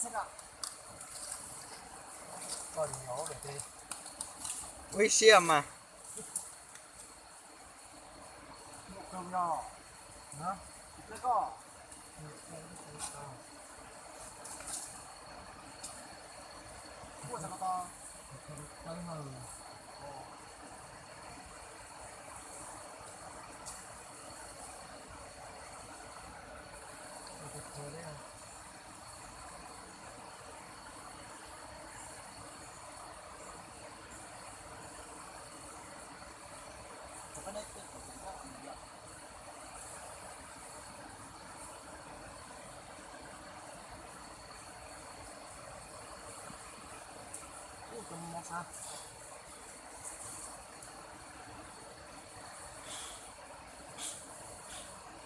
Ua ib siab mas.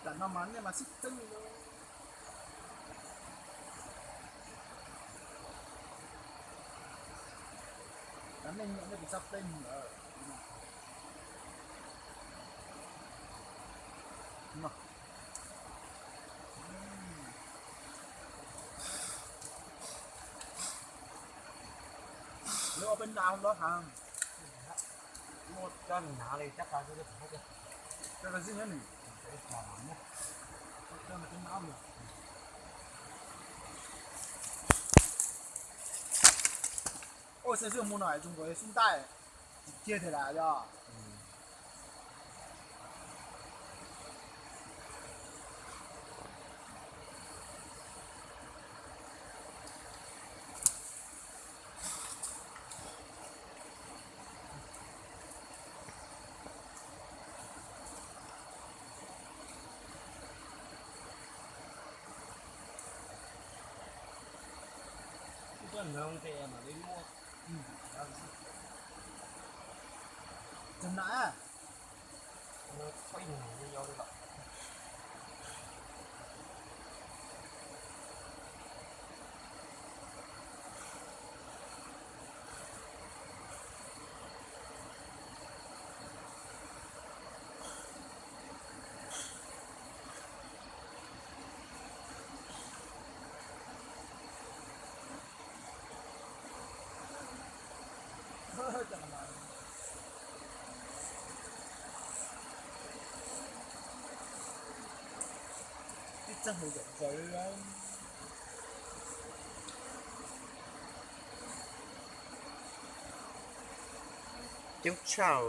Tam no mas nej mas xib txeeb li. Tam nej nyiam nej kuv txhaj pleej lawm. Lawv ua peb nra hauv lawv hav. Muaj cov hnav li cab qas, cab qas zib nyob nws. Ua xib xwb mus no zoo nkaus xib ntaj, kiag tiag lam yog. Tus nam. Ib txoj hauv zom zaws. Coob tshaj.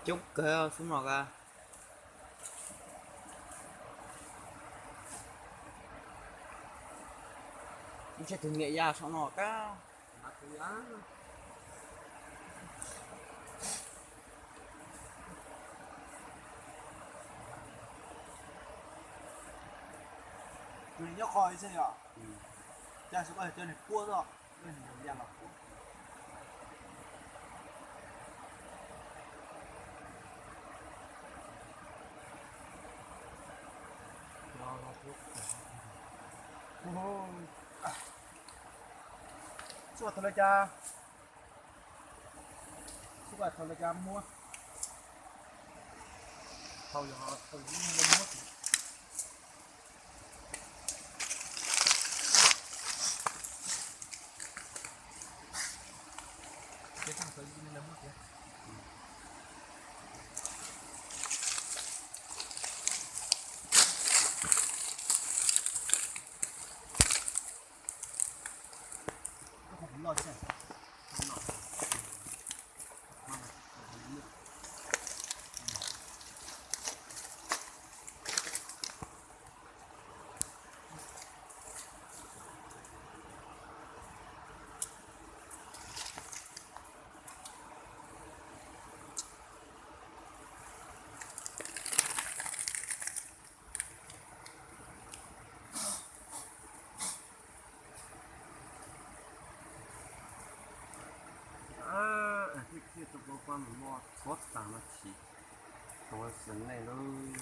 Coob kawg xub no ka. Ib tsheb thwj niam ya saum no ka. Nws nyob qhov ib txhia yom. Cas xyov koj cov niag puab tod, koj niag ya los puab. Xub thaum lawv cas, xub thaum lawv cas muab, thaum yog thaum yog muab. Thiaj thiaj tus poj poj no tshuav tas no chim, tus xwm nej lub.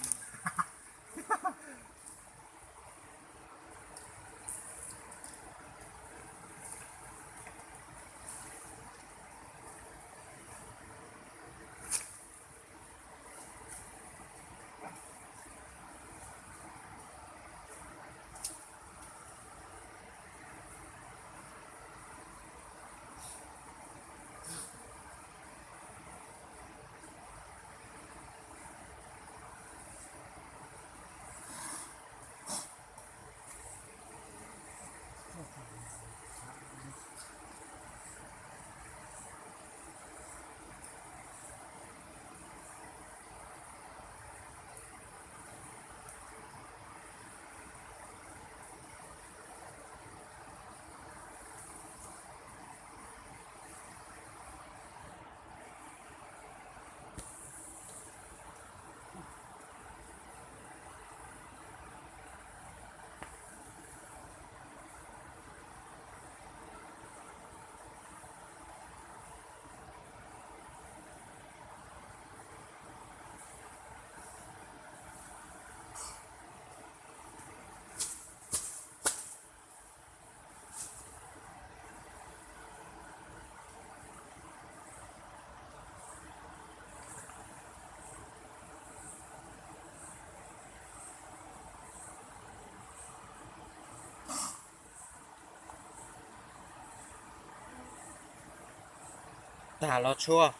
Tag los tshuav.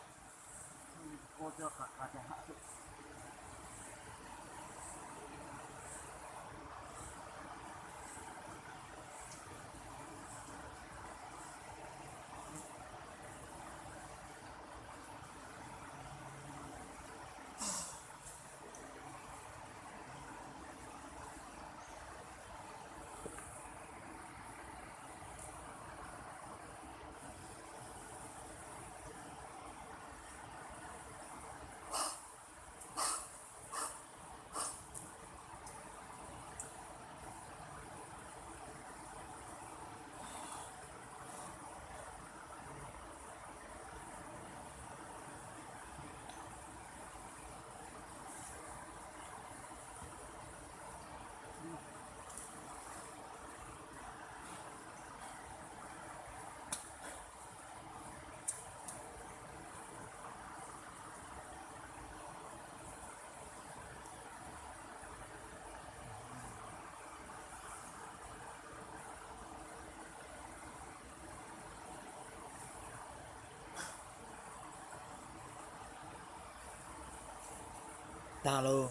Tag lauj.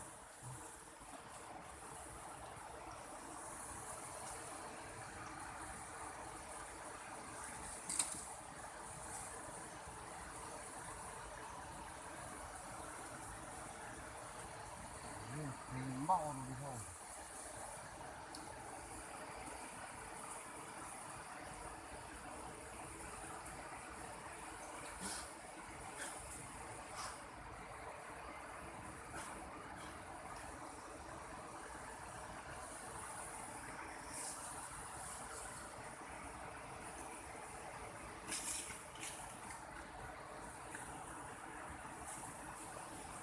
Ua rau